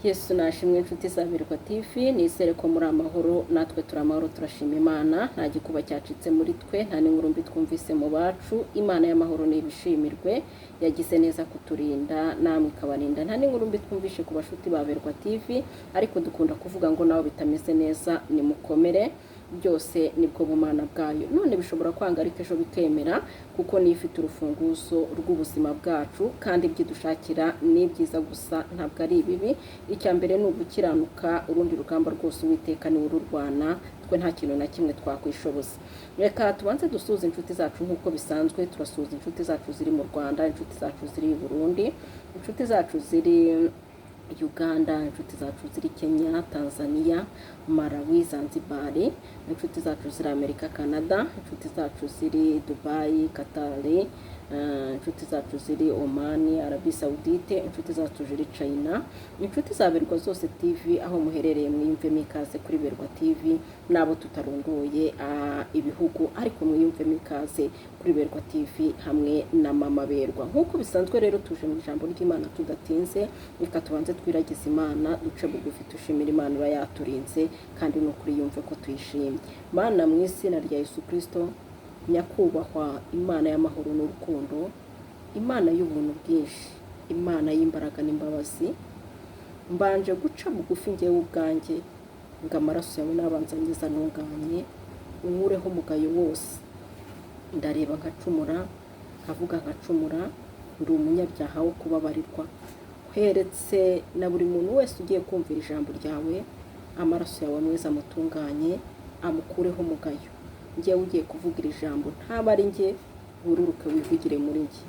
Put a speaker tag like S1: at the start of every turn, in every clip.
S1: Yesu nashimwe, inshuti za Berwa TV. Nizere ko muri amahoro, natwe turi amahoro, turashima Imana. Nta gikuba cyacitse muri twe, nta n'inkuru mbi twumvise mu bacu. Imana y'amahoro nibishimirwe, yagize neza kuturinda, namwe ikabarinda. Nta n'inkuru mbi twumvishe ku bashuti ba Berwa TV, ariko dukunda kuvuga ngo nawe bitameze neza nimukomere, byose nibwo bumana bwayo. None bishobora kwanga ariko ejo bikemera, kuko niyo ifite urufunguzo rw'ubuzima bwacu, kandi ibyo idushakira ni byiza gusa, ntabwo ari ibibi. Icya mbere ni ugukiranuka. Urundi rugamba rwose Uwiteka niwe ururwana, twe nta kintu na kimwe twakwishoboza. Reka tubanze dusuhuze inshuti zacu nk'uko bisanzwe. Turasuhuza inshuti zacu ziri mu Rwanda, inshuti zacu ziri i Burundi, inshuti zacu ziri Uganda, inshuti zacu ziri Kenya, Tanzania, Malawi, Zanzibar, inshuti zacu ziri Amerika, Canada, inshuti zacu ziri Dubai, Qatar, inshuti zacu ziri Oman, Arabie Saoudite, inshuti zacu ziri China, inshuti za Berwa zose TV, aho muherereye mwiyumvemo ikaze kuri Berwa TV. N'abo tutarongoye ibihugu, ariko mwiyumvemo ikaze kuri Berwa TV hamwe na Mama Berwa. Nk'uko bisanzwe rero, tuje mu ijambo ry'Imana tudatinze. Reka tubanze twiragize Imana, duce bugufi, dushimira Imana iba yaturinze, kandi ni ukuri yumve ko tuyishimye. Mana, mu izina rya Yesu Kirisito, nyakubahwa Imana y'amahoro n'urukundo, Imana y'ubuntu bwinshi, Imana y'imbaraga n'imbabazi, mbanje guca bugufi ngewe ubwanjye ngo amaraso yawe nabanza ngiza ntunganye, unkureho umugayo wose. Ndareba nkacumura, nkavuga nkacumura, ndi umunyabyaha wo kubabarirwa. Nkweretse na buri muntu wese ugiye kumvira ijambo ryawe, amaraso yawe mwiza amutunganye, amukureho umugayo. Ngewe ugiye kuvuga iri jambo ntaba ari njye, wururuke wivugire muri njye,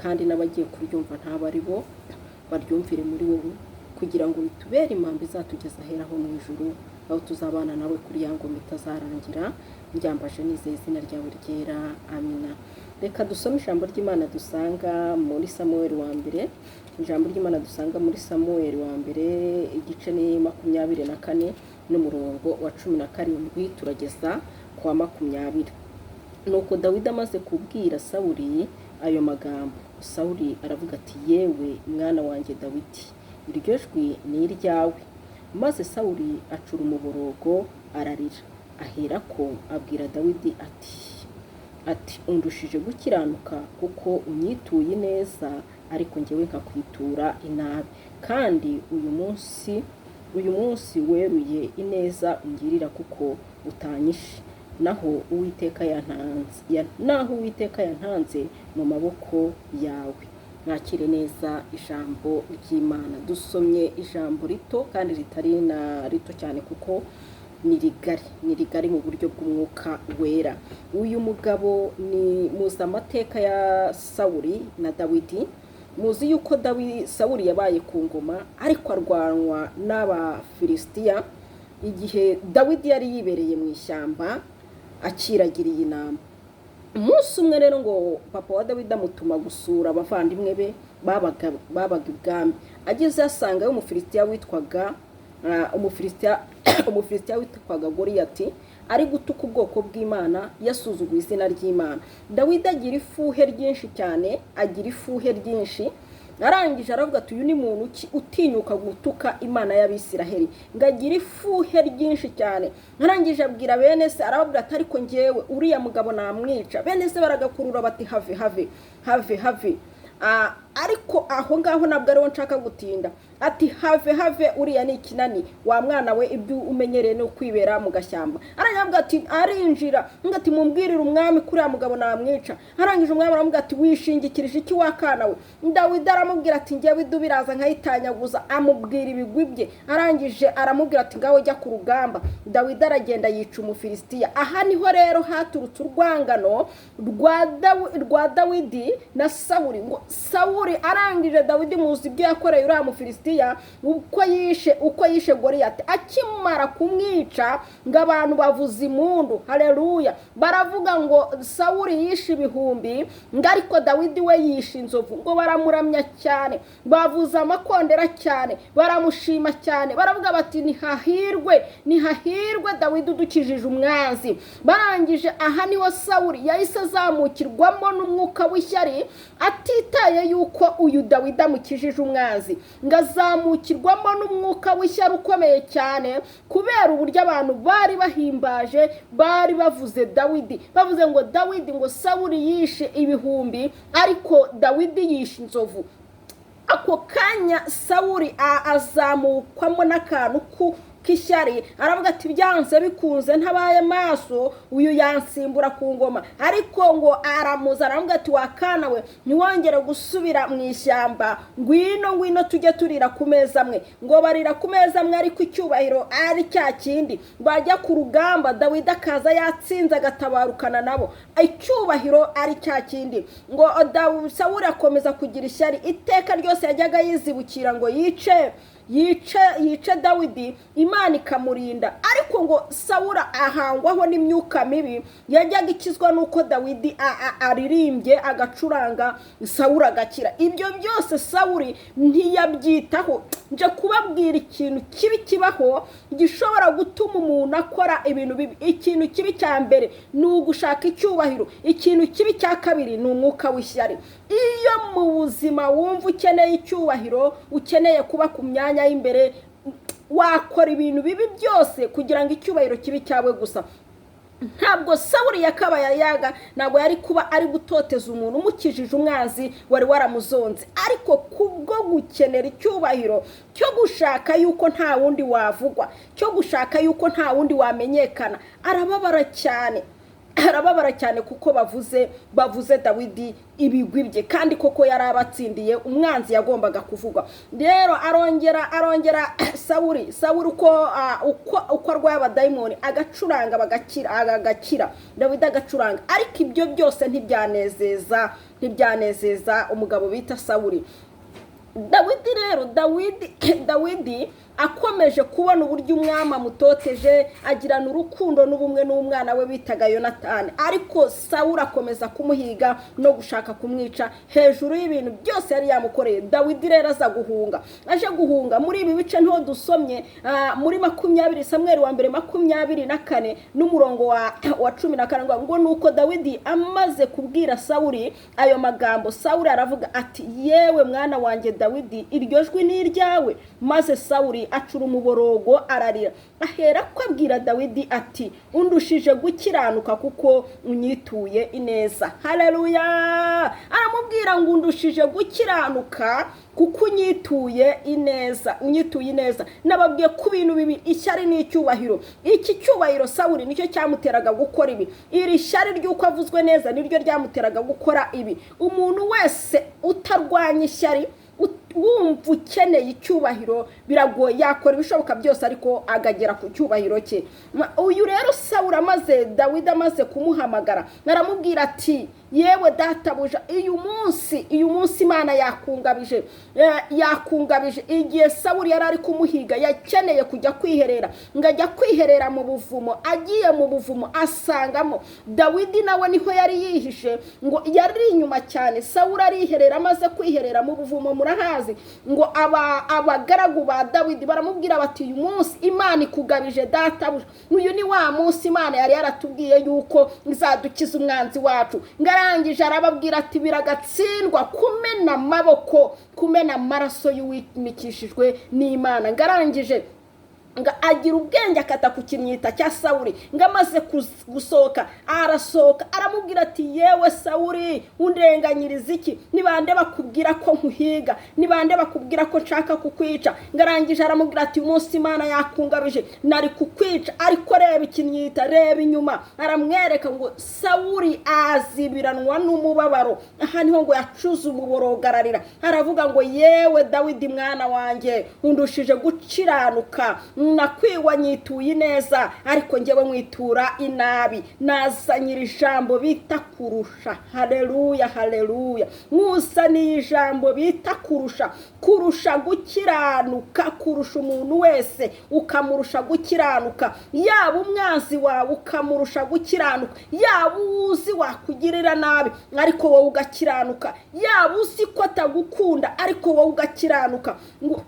S1: kandi n'abagiye kuryumva ntaba ari bo, baryumvire muri wowe, kugira ngo bitubere impamvu izatugeza ahera ho mu ijuru, aho tuzabana nawe kuri ya ngoma itazarangira. Mbyambaje nizeye izina ryawe ryera, amina. Reka dusome ijambo ry'Imana dusanga muri Samuel wa mbere. Ijambo ry'Imana dusanga muri Samuel wa mbere, igice ni 24 n'umurongo wa 17 turageza ku wa 20. Nuko Dawidi amaze kubwira Sawuli ayo magambo, Sawuli aravuga ati: "Yewe mwana wanjye Dawidi, iryo jwi ni iryawe?" Maze Sawuli acura umuborogo ararira. Aherako abwira Dawidi ati: "Undushije gukiranuka, kuko unyituye ineza ariko njyewe nkakwitura inabi. Kandi uyu munsi weruye ineza ungirira, kuko utanyishe, naho Uwiteka yantanze mu maboko yawe." Mwakire neza ijambo ry'Imana. Dusomye ijambo rito kandi ritari na rito cyane, kuko ni rigari, ni rigari mu buryo bw'Umwuka Wera. Uyu mugabo ni muzi amateka ya Sawuli na Dawidi. Muzi yuko Sawuli yabaye ku ngoma, ariko arwanwa n'Abafilisitiya igihe Dawidi yari yibereye mu ishyamba akiragiriye intama. Umunsi umwe rero ngo papa wa Dawidi amutuma gusura abavandimwe be babaga ibwami. Ageze asangayo Umufilisitiya witwaga Goriyati, ari gutuka ubwoko bw'Imana, yasuzuguye izina ry'Imana. Dawidi agira ifuhe ryinshi cyane, agira ifuhe ryinshi. Arangije aravuga ati: "Uyu ni muntu ki utinyuka gutuka Imana y'Abisiraheli?" Ngo agire ifuhe ryinshi cyane. Arangije abwira bene se, arababwira ati: "Ariko ngewe uriya mugabo namwica." Bene se baragakurura bati: "Have, have, have, have." Ariko aho ngaho ntabwo ariho nshaka gutinda. Ati: "Have, have, uriya ni ikinani. Wa mwana we, ibyo umenyereye ni ukwibera mu gashyamba." Arangira ati, arinjira ngo ati: "Mumbwirire umwami ko uriya mugabo namwica." Arangije umwami aramubwira ati: "Wishingikirije iki, wa kana we?" Dawidi aramubwira ati: "Ngewe idubu iraza nkayitanyaguza." Amubwira ibigwi bye. Arangije aramubwira ati: "Ngaho jya ku rugamba." Dawidi aragenda yica Umufilisitiya. Aha niho rero haturutse urwangano rwa Dawidi na Sawuli. Ngo Sawuli arangije, Dawidi muzi ibyo yakoreye uriya Mufilisitiya, uko yishe Goriyati. Akimara kumwica, ngo abantu bavuza impundu, hareruya, baravuga ngo: "Sawuli yishe ibihumbi, ngo ariko Dawidi we yishe inzovu." Ngo baramuramya cyane, bavuza amakondera cyane, baramushima cyane, baravuga bati: "Nihahirwe, nihahirwe Dawidi udukijije umwanzi." Barangije aha niho Sawuli yahise azamukirwamo n'umwuka w'ishyari, atitaye yuko yuko uyu Dawidi amukijije umwanzi. Ngo azamukirwamo n'umwuka w'ishyari ukomeye cyane, kubera uburyo abantu bari bahimbaje, bari bavuze Dawidi, bavuze ngo Dawidi, ngo Sawuli yishe ibihumbi, ariko Dawidi yishe inzovu. Ako kanya Sawuli azamukwamo n'akantu k'ishyari, aravuga ati: "Byanze bikunze ntabaye maso, uyu yansimbura ku ngoma." Ariko ngo aramuza, aravuga ati: "Wakana we, ntiwongere gusubira mu ishyamba, ngwino, ngwino tujye turira ku meza amwe." Ngo barira ku meza amwe, ariko icyubahiro ari cya kindi. Bajya ku rugamba, Dawidi akaza yatsinze, agatabarukana nabo, icyubahiro ari cya kindi. Ngo Sawuli akomeza kugira ishyari iteka ryose, yajyaga yizibukira ngo yice, yice, yice Dawidi, Imana ikamurinda. Ariko ngo Sawura ahangwaho n'imyuka mibi, yajyaga ikizwa n'uko Dawidi aririmbye, agacuranga, Sawura agakira. Ibyo byose Sawuri ntiyabyitaho. Nje kubabwira ikintu kibi kibaho gishobora gutuma umuntu akora ibintu bibi. Ikintu kibi cya mbere ni ugushaka icyubahiro. Ikintu kibi cya kabiri ni umwuka w'ishyari. Iyo mu buzima wumva ukeneye icyubahiro, ukeneye kuba ku myanya y'imbere, wakora ibintu bibi byose kugira ngo icyubahiro kibe cyawe gusa. Ntabwo Sawuri yakabaye yaga, ntabwo yari kuba ari gutoteza umuntu umukijije umwanzi wari waramuzonze, ariko kubwo gukenera icyubahiro, cyo gushaka yuko nta wundi wavugwa, cyo gushaka yuko nta wundi wamenyekana, arababara cyane, arababara cyane kuko bavuze Dawidi ibigwi bye, kandi koko yari abatsindiye umwanzi yagombaga kuvugwa. Rero arongera Sawuri uko arwaye abadayimoni, agacuranga bagakira, agakira, Dawidi agacuranga, ariko ibyo byose ntibyanezeza umugabo bita Sawuri. Dawidi rero, Dawidi akomeje kubona uburyo umwami amutoteje, agirana urukundo n'ubumwe n'umwana we bitaga Yonatani, ariko Sawuri akomeza kumuhiga no gushaka kumwica hejuru y'ibintu byose yari yamukoreye. Dawidi rero aza guhunga. Aje guhunga, muri ibi bice nto dusomye, muri 20, Samweri wa mbere 24 n'umurongo wa 14, ngo nuko Dawidi amaze kubwira Sawuri ayo magambo, Sawuri aravuga ati: "Yewe mwana wanjye Dawidi, iryo jwi ni iryawe?" Maze Sawuri acura umuborogo, ararira. Ahera ko abwira Dawidi ati: "Undushije gukiranuka kuko unyituye ineza." Haleluya! Aramubwira ngo: "Undushije gukiranuka kuko unyituye ineza, unyituye ineza." Nababwiye ku bintu bibiri: ishyari n'icyubahiro. Iki cyubahiro Sawuri nicyo cyamuteraga gukora ibi. Iri shyari ry'uko avuzwe neza niryo ryamuteraga gukora ibi. Umuntu wese utarwanya ishyari, wumva ukeneye icyubahiro, biragoye, yakora ibishoboka byose ariko akagera ku cyubahiro cye. Uyu rero Sawuri amaze, Dawidi amaze kumuhamagara, aramubwira ati: "Yewe databuja, uyu munsi Imana yakungabije, yakungabije." Igihe Sawuri yari ari kumuhiga, yakeneye kujya kwiherera, ngo ajya kwiherera mu buvumo. Agiye mu buvumo asangamo Dawidi, nawe niho yari yihishe, ngo yari inyuma cyane. Sawuri ariherera, amaze kwiherera mu buvumo, murahazi, ngo abagaragu ba Dawidi baramubwira bati: "Uyu munsi Imana ikugabije databuja, uyu ni wa munsi Imana yari yaratubwiye yuko izadukiza umwanzi wacu." Ngo arangije arababwira ati: "Biragatsindwa kumena amaboko, kumena amaraso y'uwimikishijwe n'Imana." Ngo arangije ngo agira ubwenge, akata ku kimyita cya Sawuri. Ngo amaze gusohoka, arasohoka, aramubwira ati: "Yewe Sawuri, undenganyiriza iki? Ni bande bakubwira ko nkuhiga? Ni bande bakubwira ko nshaka kukwica?" Ngo arangije aramubwira ati: "Umunsi Imana yakungabije, nari kukwica, ariko reba ikimyita, reba inyuma." Aramwereka. Ngo Sawuri azibiranwa n'umubabaro. Aha niho ngo yacuze umuborogo, ararira, aravuga ngo: "Yewe Dawidi mwana wanjye, undushije gukiranuka, nakwiwa nyituye ineza, ariko ngewe mwitura inabi." Nazanyira ijambo bita kurusha. Haleluya, haleluya! Mwuzaniye ijambo bita kurusha, kurusha gukiranuka, kurusha umuntu wese, ukamurusha gukiranuka, yaba umwanzi wawe ukamurusha gukiranuka, yaba uzi wakugirira nabi ariko wowe ugakiranuka, yaba uzi ko atagukunda ariko wowe ugakiranuka. Ngo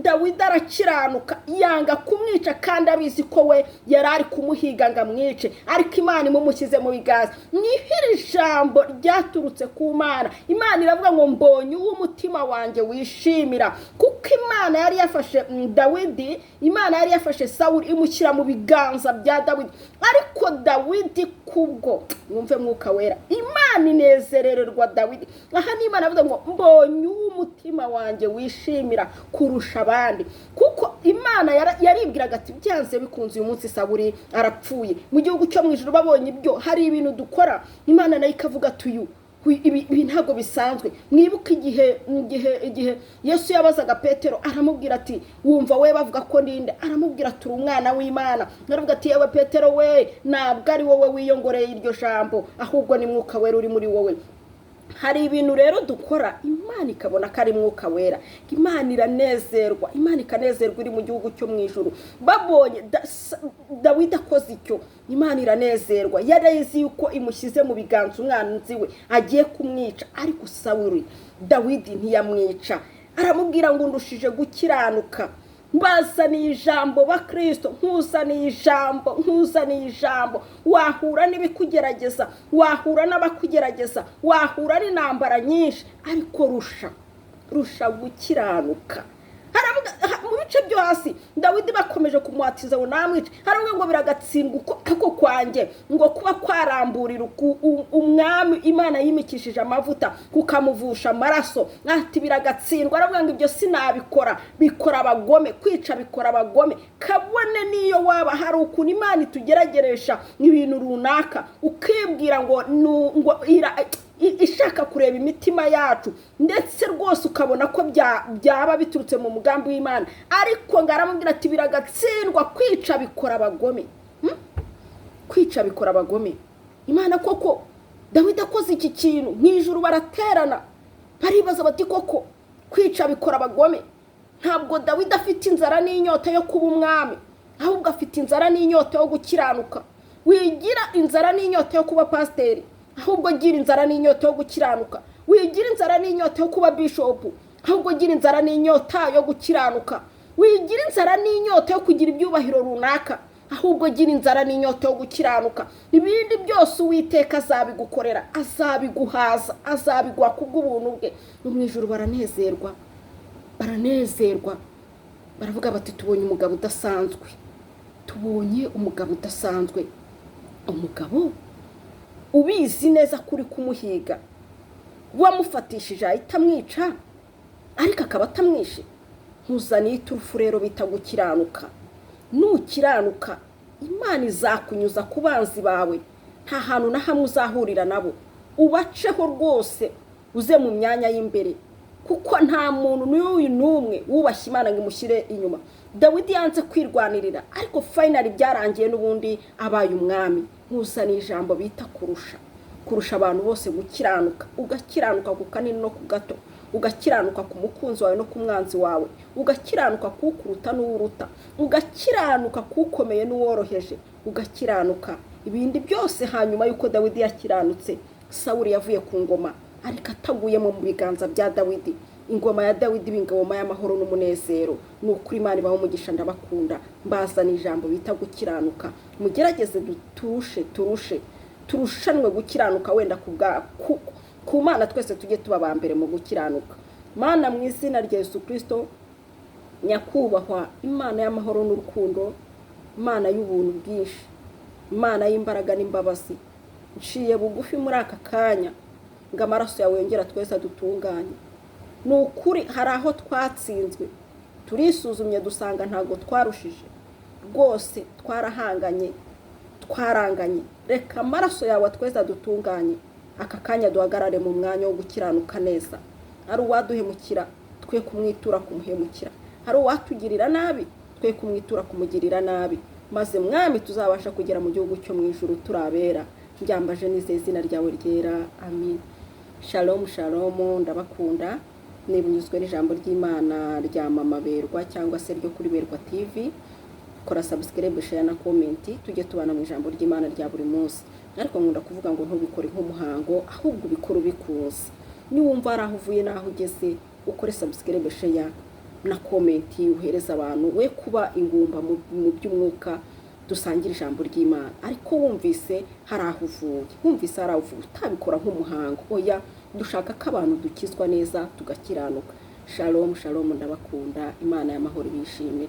S1: Dawidi arakiranuka. Yanga kumwica kandi abizi ko we yari ari kumuhiga ngo amwice, ariko Imana imumushyize mu biganza. Niho iri jambo ryaturutse ku Mana. Imana iravuga ngo: "Mbonye uwo umutima wanjye wishimira." Kuko Imana yari yafashe Dawidi, Imana yari yafashe Sawuli imushyira mu biganza bya Dawidi, ariko Dawidi kubwo, mwumve Mwuka Wera, Imana inezerererwa Dawidi. Aha ni Imana avuga ngo: "Mbonye uwo umutima wanjye wishimira kurusha abandi." Kuko Imana yaribwiraga ati: "Byanze bikunze uyu munsi Sawuli arapfuye." Mu gihugu cyo mu ijuru babonye ibyo. Hari ibintu dukora, Imana nayo ikavuga ati: "Uyu ibi ntabwo bisanzwe." Mwibuke igihe Yesu yabazaga Petero, aramubwira ati: "Wumva we bavuga ko ninde?" Aramubwira ati: "Uri Umwana w'Imana." Aravuga ati: "Yewe Petero we, ntabwo ari wowe wiyongoreye iryo jambo, ahubwo ni Mwuka Wera uri muri wowe." Hari ibintu rero dukora, Imana ikabona ko ari Mwuka Wera. Imana iranezerwa, Imana ikanezerwa iri mu gihugu cyo mu ijuru. Babonye Dawidi akoze icyo, Imana iranezerwa. Yari izi yuko imushyize mu biganza umwanzi we agiye kumwica, ariko Sawuli, Dawidi ntiyamwica. Aramubwira ngo: "Ndushije gukiranuka." Mbazaniye ijambo, Bakristo, nkuzaniye ijambo, nkuzaniye ijambo. Wahura n'ibikugerageza, wahura n'abakugerageza, wahura n'intambara nyinshi, ariko rusha gukiranuka. Haravuga mu bice byo hasi, Dawidi bakomeje kumuhatiza ngo namwice, haravuga ngo: "Biragatsindwa uko ako kwanjye ngo kuba kwaramburira umwami Imana yimikishije amavuta, kukamuvusha amaraso." Ati: "Biragatsindwa." Aravuga ngo: "Ibyo sinabikora, bikora abagome. Kwica bikora abagome." Kabone n'iyo waba, hari ukuntu Imana itugerageresha ibintu runaka, ukibwira ngo ngo ishaka kureba imitima yacu, ndetse rwose ukabona ko byaba biturutse mu mugambi w'Imana. Ariko ngo aramubwira ati: "Biragatsindwa, kwica bikora abagome." Kwica bikora abagome. Imana koko, Dawidi akoze iki kintu, mu ijuru baraterana, baribaza bati: "Koko kwica bikora abagome?" Ntabwo Dawidi afite inzara n'inyota yo kuba umwami, ahubwo afite inzara n'inyota yo gukiranuka. Wigira inzara n'inyota yo kuba pasiteri, ahubwo gira inzara n'inyota yo gukiranuka. Wigira inzara n'inyota yo kuba bishopu, ahubwo gira inzara n'inyota yo gukiranuka. Wigira inzara n'inyota yo kugira ibyubahiro runaka, ahubwo gira inzara n'inyota yo gukiranuka. Ibindi byose Uwiteka azabigukorera, azabiguhaza, azabiguha kubw'ubuntu bwe. No mu ijuru baranezerwa, baranezerwa, baravuga bati: "Tubonye umugabo udasanzwe, tubonye umugabo udasanzwe." Umugabo ubizi neza ko uri kumuhiga, wamufatishije ahita amwica, ariko akaba atamwishe. Nkuzaniye iturufu rero bita gukiranuka. Nukiranuka, Imana izakunyuza ku banzi bawe, nta hantu na hamwe uzahurira nabo, ubaceho rwose uze mu myanya y'imbere, kuko nta muntu n'uyu n'umwe wubashye Imana ngo imushyire inyuma. Dawidi yanze kwirwanirira, ariko finally byarangiye n'ubundi abaye umwami. Nkuzaniye ijambo bita kurusha, kurusha abantu bose gukiranuka. Ugakiranuka ku kanini no ku gato, ugakiranuka ku mukunzi wawe no ku mwanzi wawe, ugakiranuka kukuruta n'uwuruta, ugakiranuka kukomeye n'uworoheje, ugakiranuka ibindi byose. Hanyuma y'uko Dawidi yakiranutse, Sawuli yavuye ku ngoma, ariko ataguye mu biganza bya Dawidi. Ingoma ya Dawidi iba ingoma y'amahoro n'umunezero. Ni ukuri, Imana ibaho umugisha, ndabakunda. Mbazana ijambo bita gukiranuka. Mugerageze dutushe, turushe, turushanwe gukiranuka. Wenda ku Mana twese tujye tuba aba mbere mu gukiranuka. Mana, mu izina rya Yesu Kirisito, nyakubahwa Imana y'amahoro n'urukundo, Imana y'ubuntu bwinshi, Imana y'imbaraga n'imbabazi, nciye bugufi muri aka kanya ngo amaraso yawe yongere twese adutunganye. Ni ukuri, hari aho twatsinzwe, turisuzumye dusanga ntabwo twarushije rwose, twarahanganye, twaranganye. Reka amaraso yawe twese adutunganye. Aka kanya duhagarare mu mwanya wo gukiranuka neza. Ari uwaduhemukira, twe kumwitura kumuhemukira; hari uwatugirira nabi, twe kumwitura kumugirira nabi, maze Mwami tuzabasha kugera mu gihugu cyo mu ijuru turabera. Mbyambaje nizeye izina ryawe ryera, amin. Shalom, shalom, ndabakunda. Niba unyuzwe n'ijambo ry'Imana rya Mama Berwa cyangwa se ryo kuri Berwa TV, kora subscribe, share na comment, tujye tubana mu ijambo ry'Imana rya buri munsi. Ariko nkunda kuvuga ngo ntubikore nk'umuhango, ahubwo ubikore ubikunze. Niwumva hari aho uvuye n'aho ugeze, ukore subscribe, share. na comment uhereza abantu. We kuba ingumba mu by'umwuka, dusangire ijambo ry'Imana. Ariko wumvise hari aho uvuye, wumvise hari aho uvuye, utabikora nk'umuhango, oya. Dushaka ko abantu dukizwa neza, tugakiranuka. Shalom, shalom, ndabakunda. Imana y'amahoro ibishimire.